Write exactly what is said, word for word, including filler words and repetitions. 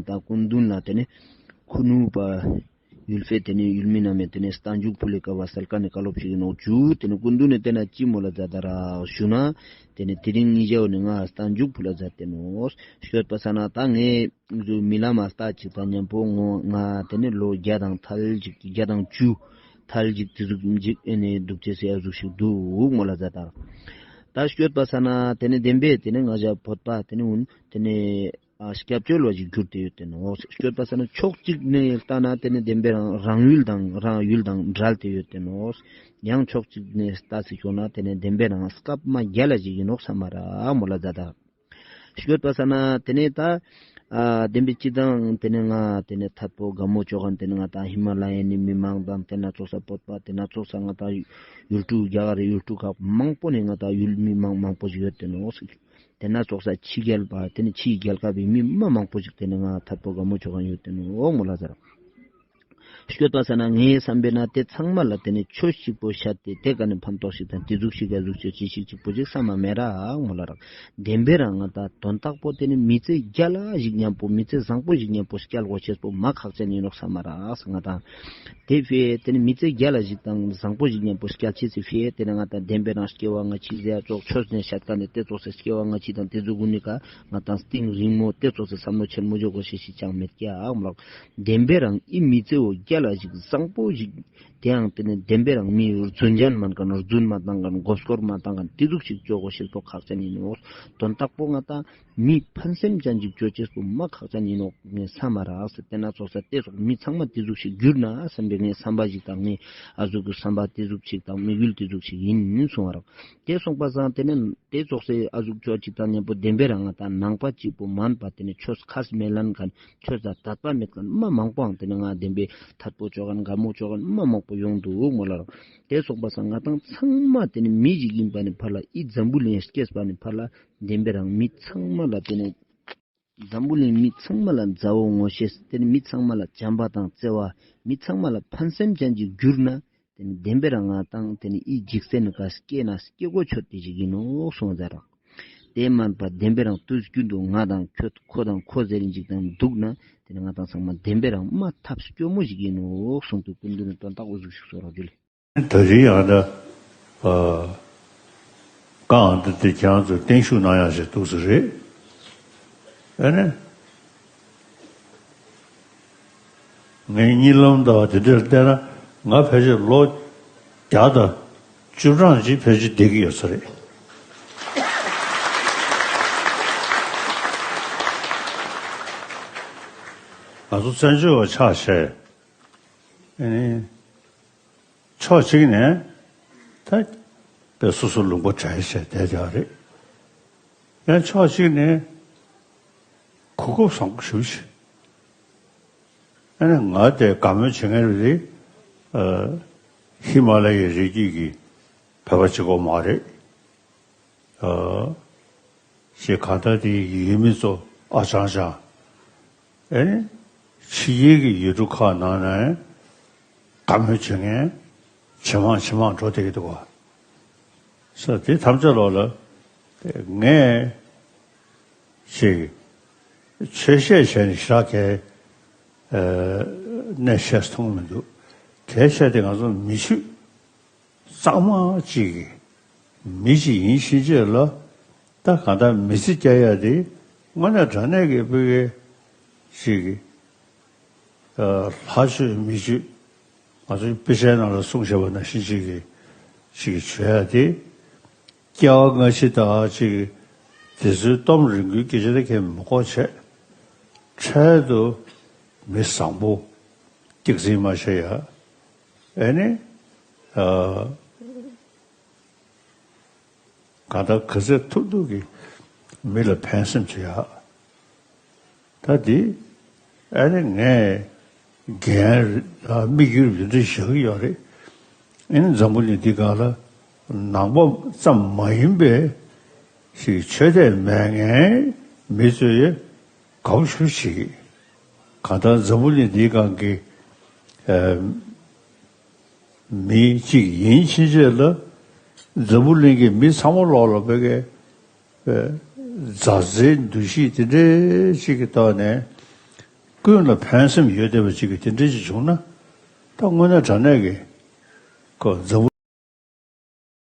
ད་སྐུ་མདུན་ལ་ཏེ་ནེ་ཁུ་ནུ་པ་ཡུལ་ཕེ་ཏེ་ནེ་ཡུལ་མི་རྣམས་ཡང་ཏེ་ནེ་རྟ་མཇུག་ཕུལ་ལེ་ཀ་བ་སལ་ཀ་ནེ་བཀའ་སློབ་ཞིག་ཨིན་ནོག་ཞུ། ཏེ་ནེ་སྐུ་མདུན་ནི་ཏེ་ན་ཅི་མོལ་ལ་མཛད་ད་རག་ཞུ་ན། ཏེ་ནེ་དེ་རིང་ཉེ་ཞའོ་ནི་ང་རྟ་མཇུག་ཕུལ་ལ་མཛད་དེ་ནོག་ཞུས་པ་ས་ན། ད་ངའི་མི་ལ་མ་རྟ་ཅིག་དང་ཉམ་པོ་ངོ་ང་ཏེ་ནེ་ལོ་བརྒྱ་དང་ཐལ་ཅིག་བརྒྱ་དང་བཅུ་ཐལ་ཅིག་ཏེ་ཟུག་ཅིག་ཨེ་ནེ་དུག་ཅེས་སི་ཨ་ཟུག་ཞིག་དུག་མོལ་ལ་མཛད་ད་རག། ད་ཞུས་པ་ས་ན་ཏེ་ནེ་བདེན་པའི་ཏེ་ནེ་ང་ཞ་བོད་པ་ཏེ་ནེ་འུན་ཏེ་ནེ་ཨ་སྐྱབས་བཅོལ་བ་ཞིག་གྱུར་ཏེ་ཡོད་དེ་ནོག་ཞུས་པ་ས་ན། ཕྱོགས་གཅིག་ནེ་ལྟ་ན་ཏེ་ནེ་བདེན་པའི་རང་རང་ཡུལ་དང་རང་ཡུལ་དང་བྲལ་ཏེ་ཡོད་དེ་ནོག། ཡང་ཕྱོགས་གཅིག་ནེ་ལྟ་སི་ཞོག་ན་ཏེ་ནེ་བདེན་པའི་རང་སྐབས་མ་རྒྱལ་ལ་ཞིག་ཨིན་ནོག་སམ་མ་རག་མོལ་ལ་མཛད་ད་རག། ཞུས་པ་ས་ན་ཏེ་ནེ་ད་ཨ་བདེན་པའི་སྤྱི་དང་ཏེ་ནེ་ང་ཏེ་ནེ་ཐད་པོ་དགའ་མོ་ཅོ་ཁན་ཏེ་ནེ་ང་ད་ཧི་མ་ལ་ཡའི་ནི་མི་མང་དང་ཏེ་ན་ཙོགས་ས་བོད་པ་ཏེ་ན་ཙོགས་ས་ང་ད་ཡུལ་གྲུ་རྒྱ་གར་ཡུལ་གྲུ་ཁག་མང་པོ་ནེ་ང་ད་ཡུལ་མི་མང་མང་པོ་ཞིག་ཡོད་དེ་ནོག། ཏེ་ན་ཙོགས་ས་ཕྱི་རྒྱལ་པ་ཏེ་ནེ་ཕྱིའི་རྒྱལ་ཁབ་པའི་མི་མ་མང་པོ་ཞིག་ཏེ་ནེ་ང་ཐད་པོ་དགའ་མོ་ཅོ་ཁན་ཡོད་དེ་ནོག་མོལ་ལ་མཛད་རག། ཞུས་པ་ས་ན་ངའི་སམ་པའི་ན་ཏེ་ཚང་མ་ལ་ཏེ་ནེ་ཆོས་ཅིག་པོ་ཤད་དེ་ཏེ་ཀ་ནེ་ཕན་ཐོགས་ཤིག་དང་ཏེ་ཟུག་ཞིག་ག་ཟུག་ཅོ་ཅེས་ཤིག་ཅིག་པོ་ཅིག་སམ་མ་མེད་རག་མོལ་ལ་རག། བདེན་པའི་རང་ང་ད་དོན་དག་པོ་ཏེ་ནེ་མི་ཚེ་རྒྱལ་ལ་ཞིག་ཉམ་པོ་མི་ཚེ་བཟང་པོ་ཞིག་ཉམ་པོ་སྐྱལ་གོ་ཤེས་པོ་མ་ཁག་ཅན་ཨིན་ནོག་སམ་མ་རག་ང་ད། ཏེ་ཕི་ཏེ་ནེ་མི་ཚེ་རྒྱལ་ལ་ཞིག་དང་བཟང་པོ་ཞིག་ཉམ་པོ་སྐྱལ་ཅེས་སི་ཕི་ཏེ་ནེ་ང་ད་བདེན་པའི་རང་སྐྱེ་བ་སྔ་ཕྱི་ཟེར་ཙོགས་ཆོས་ནེ་ཤད་ཀ་ནེ་ཏེ་ཙོགས་སི་སྐྱེ་བ་སྔ་ཕྱི་དང་ཏེ་ཟུག་གུན་ནི་ཀ་ང་ད་སྟིང་རིང་མོ་ཏེ་ཙོགས་སི་སམ་བློ་ཆེན་མོ་ཅོ་གོ་ཤེས་ཤིག་ཅང་མེད་ཀྱག་མོལ་ལ་རག། བདེན་པའི་རང་ཨི་མི་ཚེ་བོ་རྒྱལ་ལ་ཞིག་བཟང་པོ་ཞིག་ཏེ་ཡང་ཏེ་ནེ་བདེན་པའི་རང་མི་རྫུན་ཅན་མན་ཁན་རྫུན་མ་ཏང་ཁན་མགོ་སྐོར་མ་ཏང་ཁན་ཏེ་ཟུག་ཞིག་ཅོ་གོ་ཤེས་པོ་ཁག་ཅན་ཨིན་ནོག། དོན་དག་པོ་ང་ད་མི་ཕན་སེམས་ཅན་ཅིག་ཅོ་ཅེས་པོ་མ་ཁག་ཅན་ཨིན་ནོག་ངས་སམ་མ་རག་ཟེར། ཏེ་ན་ཙོགས་ས་ཏེ་ཙོགས་མི་ཚང་མ་ཏེ་ཟུག་ཞིག་གྱུར་ན་སམ་པའི་ངའི་སམ་པ་ཞིག་དང་ངའི་ཨ་ཟུག་གི་སམ་པ་ཏེ་ཟུག་ཞིག་དང་དམིགས་ཡུལ་ཏེ་ཟུག་ཞིག་ཨིན་སོང་བ་རག། ཏེ་སོང་པ་སང་ཏེ་ནེ་ཏེ་ཙོགས་སི་ཨ་ཟུག་ཅོ་ཅིག་དང་ཉམ་པོ་བདེན་པའི་རང་ང་ད་ནང་པ་ཅིག་པོ་མན་པ་ཏེ་ནེ་ཆོས་ཁས་མེ་ལེན་ཁན་ཆོས་ལ་དད་པ་མེད་ཁན་མ་མང་པོའང་ཏེ་ནེ་ང་བདེན་པའི་ཐད་པོ་ཅོ་ཁན་དགའ་མོ་ཅོ་ཁན་མ་མང་པོ་ཡོང་དུག་མོལ་ལ་རག། ཏེ་སོང་པ་སང་ང་དང་ཚང་མ་ཏེ་ནེ་མི་ཞིག་ཨིན་པ་ནེ་ཕར་ལ་ཨི་འཛམ་བུ་གླིང་སྐྱེས་པ་ནེ་ཕར་ལ་བདེན་པའི་རང་མི་ཚང་མ་ལ་ཏེ་ནེ་འཛམ་བུ་གླིང་མི་ཚང་མ་ལ་མཛའ་བོ་ངོ་ཤེས་ཏེ་ནེ་མི་ཚང་མ་ལ་བྱམས་པ་དང་བརྩེ་བ་མི་ཚང་མ་ལ་ཕན་སེམས་ཅན་ཅིག་གྱུར་ན་ཏེ་ནེ་བདེན་པའི་རང་ང་དང་ཏེ་ནེ་ཨི་འཇིག་རྟེན་ནི་ཀ་སྐྱེ་ན་སྐྱེ་གོ་ཆོད་དེ་ཞིག་ཨིན་ནོག་སོང་ཟེར་རག། ཏེ་མན་པ་བདེན་པའི་རང་དུས་རྒྱུན་དུ་ང་དང་ཁྱོད་ཁོ་དང་ཁོ་ཟེར་རིན་ཅིག་དང་དུག་ན་ཏེ་ནེ་ང་དང་ཚང་མ་བདེན་པའི་རང་མ་ཐབས་སྐྱོ་མོ་ཞིག་ཨིན་ནོག་སོང་དུག། སྐུ་མདུན་ནི་དོན་དག་འོ་ཟུག་ཞིག་གསུངས་རག་ཞུ་ལེ། ད་རིང་ཡང་ད་ཨ་ཀ་ཨ་འདི་དེ་ཁྱེད་རང་ཚོས་བརྟན་བཞུགས་གནང་ཡག་ཞིག་འདུག་ས་རེད། ཨ་ནི་ངའི་གཉིད་ལམ་དང་དེ་འདྲར་བལྟས་ན་ང་ཕལ་ཆེར་ལོ་བརྒྱ་དང་བཅུ་གྲངས་ཅིག་ཕལ་ཆེར་བསྡད་ཀྱི་ཡོད་ས་རེད། ང་ཚོ་བཙན་བྱོལ་བ་ཆགས་བྱས་ཨ་ནི། ཕྱོགས་གཅིག་ནས་ད་དཔེ་སོ་སོ་ལུང་པ་བྲལ་བྱས་བསྡད་ཡོད་རེད། ཡང་ཕྱོགས་གཅིག་ནས་གོ་སྐབས་བཟང་པོ་ཞེ་པོ་ཅིག་ཨ་ནི་ང་དེ་དགའ་མོས་བྱེད་མཁན་རེད། ཨ་ཧི་མ་ལ་ཡའི་རི་རྒྱུད་ཀྱི་བོད་པ་གཅིག་པོ་མ་རེད། ཨ་ཞེས་གང་ལྟར་དེ་ཡུལ་མི་ཚོ་ཨ་ཅང་ཅང་ཨེ་ནི་ཕྱི་རྒྱལ་གྱི་ཡུལ་གྲུ་ཁག་ནང་ནས་དགའ་མོས་བྱེད་མཁན་ཇེ་མང་ཇེ་མང་འགྲོ་བསྡད་ཀྱི་འདུག་ག། ས་དེ་ཐམས་ཅད་ལོག་ལ་ངས་ཞིག་ཆོས་བཤད་བྱས་ནས་ཞེ་དྲག་གི་ཨེ་གནས་བཤད་མཐོང་མི་འདུག། གལ་ཆེ་དེ་ང་ཚོ་མི་ཆོས་གཙང་མ་གཅིག་གི་མི་གཅིག་ཡིན་ཕྱིན་ཆད་ལ་ད་གང་ལྟར་མི་ཚེ་སྐྱེལ་ཡ་དེ་དངོས་གནས་དྲང་གནས་ཀྱི་བོད་ཀྱི་ཅིག་གི་ལྷ་མཆོད་མི་མཆོད་ང་ཚོའི་དཔེ་ཆའི་ནང་ལ་གསུངས་བཞག་པ་ནང་བཞིན་ཅིག་གི་ཅིག་གི་མཆོད་ཡ་དེ་སྐྱེ་བ་སྔ་ཕྱི་དང་ཅིག་གི་དེ་ཚོའི་གཏམ་རིང་པོའི་སྐད་ཆ་དེ་གས་མི་གོ་བྱས་འཕྲལ་དུ་མི་བཟང་པོ་སྐྱག་རྫུན་མ་བཤད་ཡ། ཨེ་ནི། ཨ། གང་ལྟར་ག་ཚོད་ཐུབ་ཐུབ་ཀྱིས་མི་ལ་ཕན་སེམས་བྱེད་ཡ། ད་འདི་ཨེ་ནི་ངས་འགན་ལ་དམིགས་ཡུལ་འདི་འདྲ་བཞག་གི་ཡོད་རེད། ཨེ་ནི་འཛམ་བུ་གླིང་འདི་སྒང་ལ་ནང་པ་ཙམ་མ་ཡིན་པའི་ཞིག་ཆོས་དད་མེད་མཁན་མི་ཚོས་དགའ་པོ་ཞེ་པོ་ཅིག་གང་ལྟར་འཛམ་བུ་གླིང་འདིའི་སྒང་གི་ཨ་མི་གཅིག་ཡིན་ཕྱིན་ཆད་ལ་འཛམ་བུ་གླིང་གི་མི་ཚང་མ་ལོག་ལ་བོད་ཀྱི་མཛའ་བརྩེའི་འདུ་ཤེས་དེ་འདྲའི་ཅིག་གི་ཐོག་ནས་ ཀུན་ལ་ཕན་སེམས་ཡོད་བསྡད་པ་ཅིག་གི་དེ་འདྲ་ཅིག་བྱུང་ན། ད་དངོས་གནས་དྲང་གནས་ཀྱི་ཁོ་འཛམ་